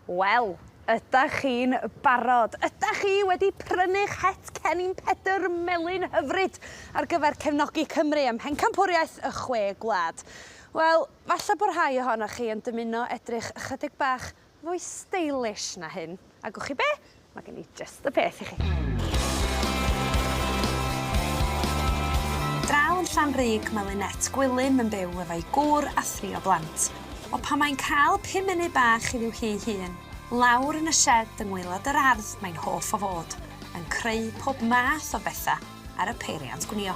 Wel, ydach chi'n barod? Ydach chi wedi prynu'ch het cennin Pedr melyn hyfryd ar gyfer cefnogi Cymru ym Mhencampwriaeth y Chwe Gwlad? Wel, falle bod rhai ohonoch chi yn dymuno edrych ychydig bach fwy steilish na hyn. A gwch chi be? Mae gen i jyst y peth i chi. Draw yn Llanrug mae Lynette Gwilym yn byw efo'i gŵr a thri o blant. O pan mae'n cael pum munud bach iddi'w hi hun, lawr yn y sied yng ngwaelod yr ardd mae'n hoff o fod, yn creu pob math o bethau ar y peiriant gwnïo.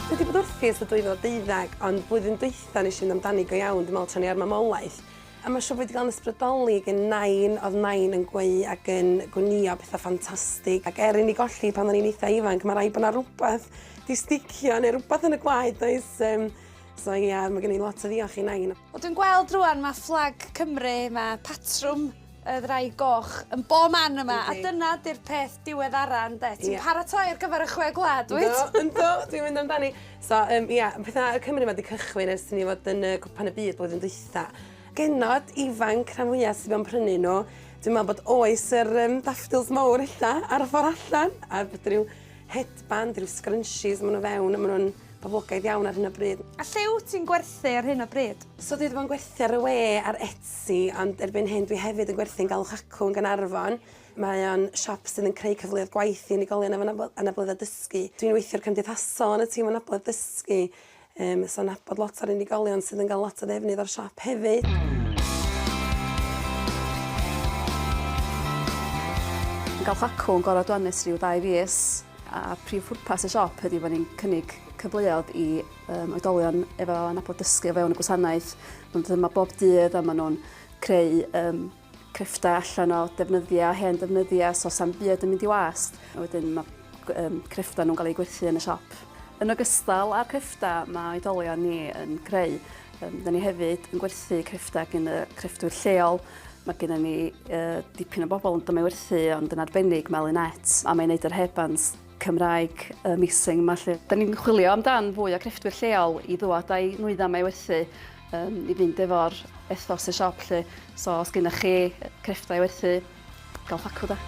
Dwi 'di bod wrthi ers y 2012 ond blwyddyn dwytha nesh i fynd amdani go iawn dwi me'wl tra o'n i ar mamolaeth. A mae'n siŵr bod fi 'di gael 'yn ysbrydoli gen Nain, oedd Nain yn gweu ac yn gwnïo pethau ffantastig. Ac er i ni golli pan o'n i'n eitha ifanc, mae rhaid bod 'na rhywbeth 'di sticio neu rhywbeth yn y gwaed, does? Um, so ia, yeah, mae gen i lot o ddiolch i Nain. Wel, dwi'n gweld rwan mae fflag Cymru, mae patrwm y ddraig goch yn bo man yma, a dyna di'r peth diweddara, ynde? Ti'n yeah. paratoi ar gyfer y chwe gwlad, wyt? Ynddo, ynddo, dwi'n mynd amdani. So yym ia, petha y Cymru 'ma 'di cychwyn ers i ni fod yn yy Cwpan y Byd blwyddyn dwytha. Genod ifanc rhan fwya sy 'di bod yn prynu nhw. Dwi'n meddwl bod oes yr yym daffodils mowr ella ar y ffor allan a bod ryw headband, ryw scrunchies ma' nhw fewn a ma' nhw'n boblogaidd iawn ar hyn o bryd. A lle wt ti'n gwerthu ar hyn o bryd? So dwi 'di bod yn gwerthu ar y we ar Etsy ond erbyn hyn dwi hefyd yn gwerthu yn Galwch Acw yn Gaernarfon. Mae o'n siop sydd yn creu cyfleoedd gwaith i unigolion efo anableddau dysgu. Dwi'n weithiwr cymdeithasol yn y tîm anabledd dysgu, yym so nabod lot o'r unigolion sydd yn cael lot o ddefnydd o'r siop hefyd. Yn Galch Acw yn gorau dwan ers rhyw ddau fis a prif pwrpas y siop ydy bod ni'n cynnig cyfleoedd i um, oedolion efo anabledd dysgu o fewn y gwasanaeth. Maen nhw'n dod yma bob dydd a maen nhw'n creu um, crefftau allan o defnyddiau, hen defnyddiau, so sa'm byd yn mynd i wast. A wedyn mae um, crefftau nhw'n cael eu gwerthu yn y siop. Yn ogystal â'r crefftau mae oedolion ni yn creu, um, da ni hefyd yn gwerthu crefftau gen y crefftwyr lleol. Mae gennym ni uh, dipyn o bobl yn dod i werthu, ond yn arbennig mae Lynette, a mae'n neud yr hairbands Cymraeg amazing 'ma 'lly. Da ni'n chwilio amdan fwy o crefftwyr lleol i ddwad â'i nwyddau 'ma i werthu yym i fynd efo'r ethos y siop 'lly. So os gennych chi crefftau i werthu, gael ffacw da.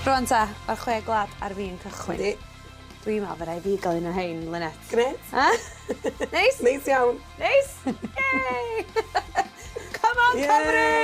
Rwan ta, mae'r chwe gwlad ar fin cychwyn. Yndi. Dwi'n meddwl fe rai fi gael un o hein, Lynette. Grêt. Neis? Neis iawn. Neis? Yay! Come on, Cymru!